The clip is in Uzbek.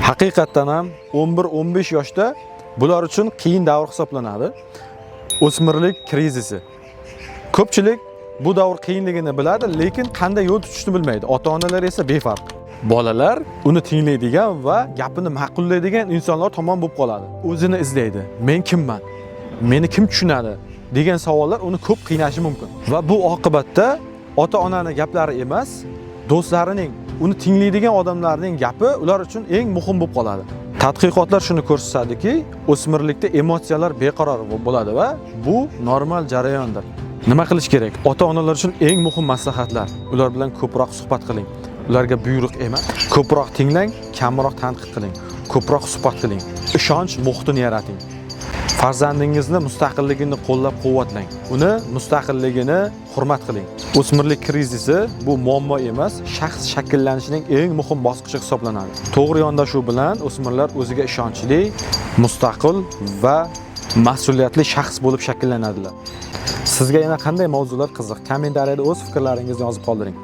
Haqiqatdan ham 11-15 yoshda bular uchun qiyin davr hisoblanadi. O'smirlik krizisi. Ko'pchilik bu davr qiyinligini biladi, lekin qanday yo'l tutishni bilmaydi. Ota-onalar esa befarq. Bolalar uni tinglaydigan va gapini ma'qullaydigan insonlar tomon bo'lib qoladi. O'zini izlaydi. Men kimman? Meni kim tushunadi? Degan savollar uni ko'p qiynashi mumkin. Va bu oqibatda ota-onani gaplari emas, do'stlarining, uni tinglaydigan odamlarning gapi ular uchun eng muhim bo'lib qoladi. Tadqiqotlar shuni ko'rsatadiki, o'smirlikda emotsiyalar beqaror bo'ladi va bu normal jarayondir. Nima qilish kerak? Ota-onalar uchun eng muhim maslahatlar. Ular bilan ko'proq suhbat qiling. Ularga buyruq emas, ko'proq tinglang, kamroq tanqid qiling. Ko'proq suhbat qiling. Ishonch muhitini yarating. Farzandingizni mustaqilligini qo'llab-quvvatlang. Uni mustaqilligini hurmat qiling. O'smirlik krizisi bu muammo emas, shaxs shakllanishining eng muhim bosqichi hisoblanadi. To'g'ri yondashuv bilan o'smirlar o'ziga ishonchli, mustaqil va mas'uliyatli shaxs bo'lib shakllanadilar. Sizga yana qanday mavzular qiziq? Kommentariyada o'z fikrlaringizni yozib qoldiring.